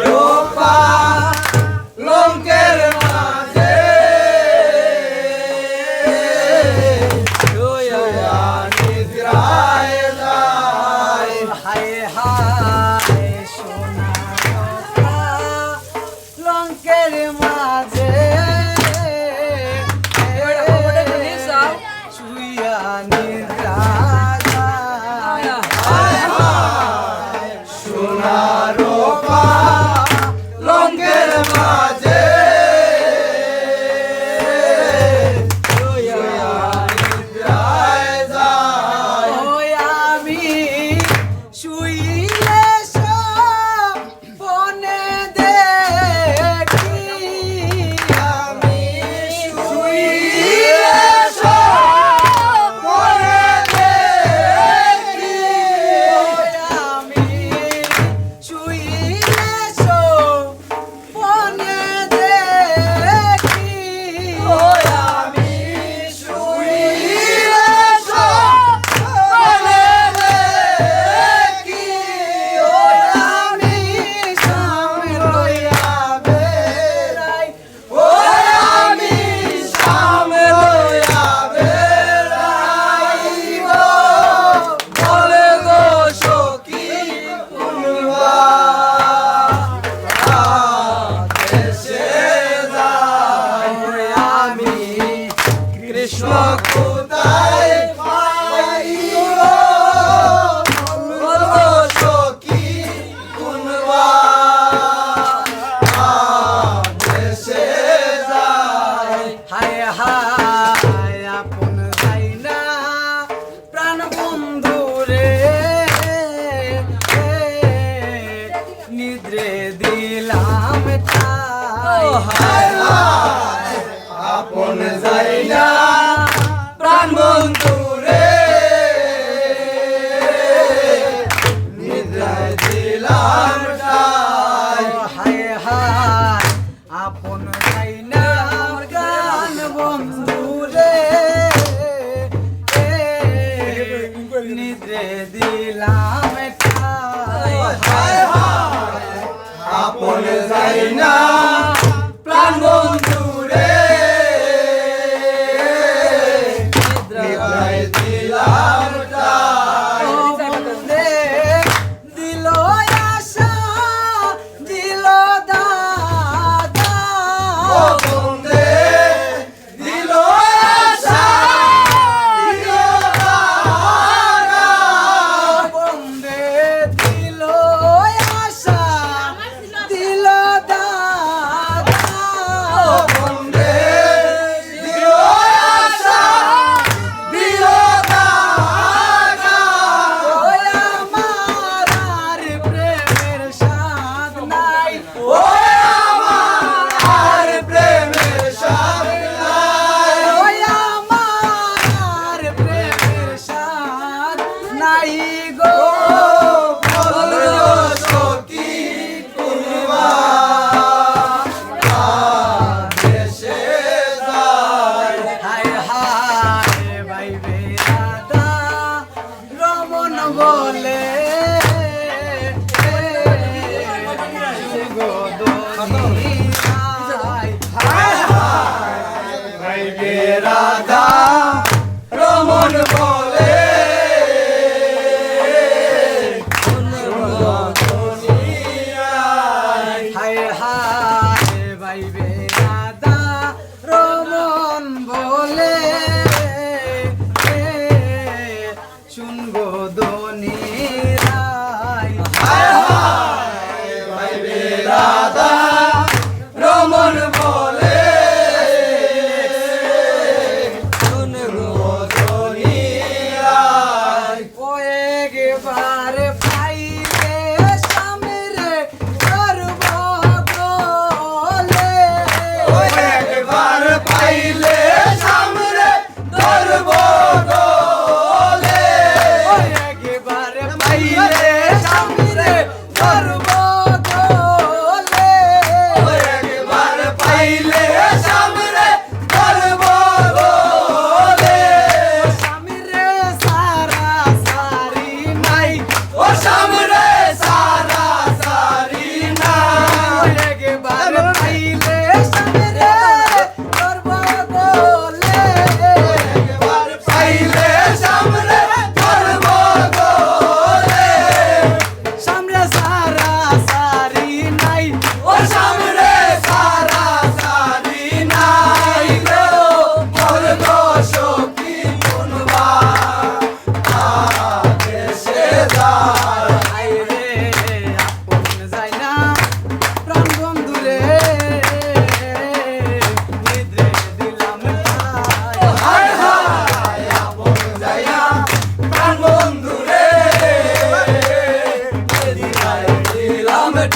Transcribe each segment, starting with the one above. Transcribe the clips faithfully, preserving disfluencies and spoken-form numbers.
রূপা লঙ্কের মাঝে শুয়া নিদ্রায় যায়। হায় হায়, সোনা রূপা লঙ্কের মাঝে শুয়া নিদ্রা যায়। সোনা রূপা লঙ্কের মাঝে শুয়া নিদ্রায় যায়। ওই আমি শুইলে স্বপনে দেখি, আমি শুইলে স্বপনে দেখি, আমি শুইলে স্বপনে দেখি, ও আমি শুইলে স্বপনে দেখি, ও আমি সামনে লইয়া বেড়াই। ও আমি সামনে লইয়া বেড়াই গো, বলে গো সখী কুনবা দেশে যাই। আমি কৃষ্ণ কোথায় পাই গো, বলো সখী কুনবা দেশে যাই। হায় হায়, আপন যাই না প্রাণ বন্ধু রে, নিদ্রে দিলাম ঠাই। হায় হায়, আপন যাই না প্রাণ বন্ধু রে, নিদ্রায় দিলাম ঠাই। হায় হায়, আপন যাই না প্রাণ বন্ধু রে, নিদ্রে দিলাম ঠাই। হায় হায়, আপন যাই না প্রাণ বন্ধু রে, নিদ্রায় দিলাম ঠাই। ও বন্দে দিল আশা, দিল দাদা। ও বন্দে দিল আশা, দিল দাদা। বন্দে দিল আশা, দিল দাদা। ও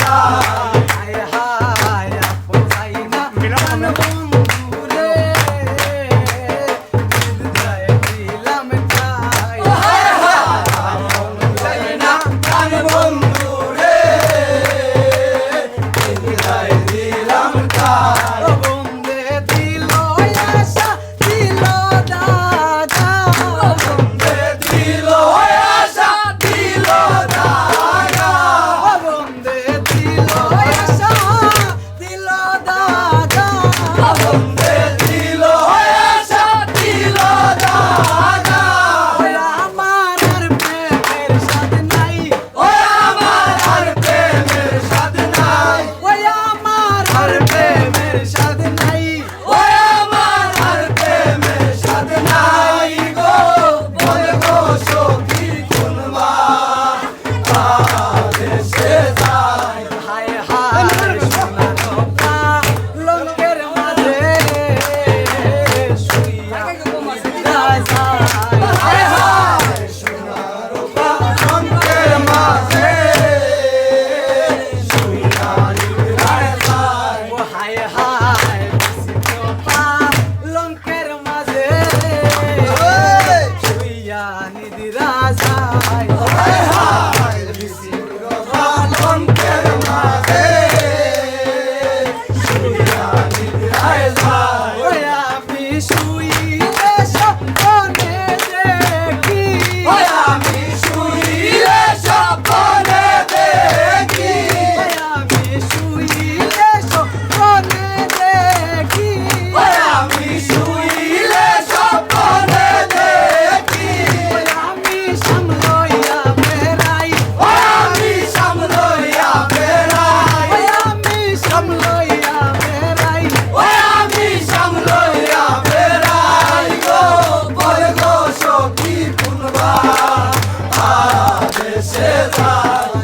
হায় হায়, আপন যাই না, প্রাণ বন্ধু রে। দিল যায় দিলাম ঠাই। হায় হায়, আপন যাই না, প্রাণ বন্ধু রে। দিল যায় দিলাম ঠাই। ও বন্দে দিল আশা, দিল দাগা। ও বন্দে দিল আশা, দিল দাগা। ও বন্দে দিল আশা, দিল দাগা। ও বন্দে দিল আশা, দিল দাগা। ওই আমার আর প্রেমের স্বাদ নাই। ওই আমার আর প্রেমের স্বাদ নাই। ওই আমার আর প্রেমের স্বাদ নাই। ওই আমার আর প্রেমের স্বাদ নাই গো, বল গো সখী কোন বা দেশে যাই। হায় হায়, সোনার পালঙ্কের মাঝে শুইয়া নিদ্রা যায়। হায় হায়, সোনার পালঙ্কের মাঝে শুইয়া নিদ্রা যায়। ও হায় হায়, পালঙ্কের মাঝে শুইয়া নিদ্রা যায়। হায় হায়, পালঙ্কের মাঝে শুইয়া নিদ্রায় যায়। ওই আমি শুইলে স্বপ্নে দেখি। ওই আমি শুইলে স্বপ্নে দেখি। ওই আমি শুইলে স্বপ্নে দেখি। ওই আমি শুইলে স্বপ্নে দেখি। ওই আমি সামলইয়া বেড়াই। ওই আমি সামলইয়া বেড়াই। ওই আমি সামলইয়া বেড়াই। ওই আমি সামলইয়া বেড়াই গো, বল গো সখী কোন বা দেশে যাই।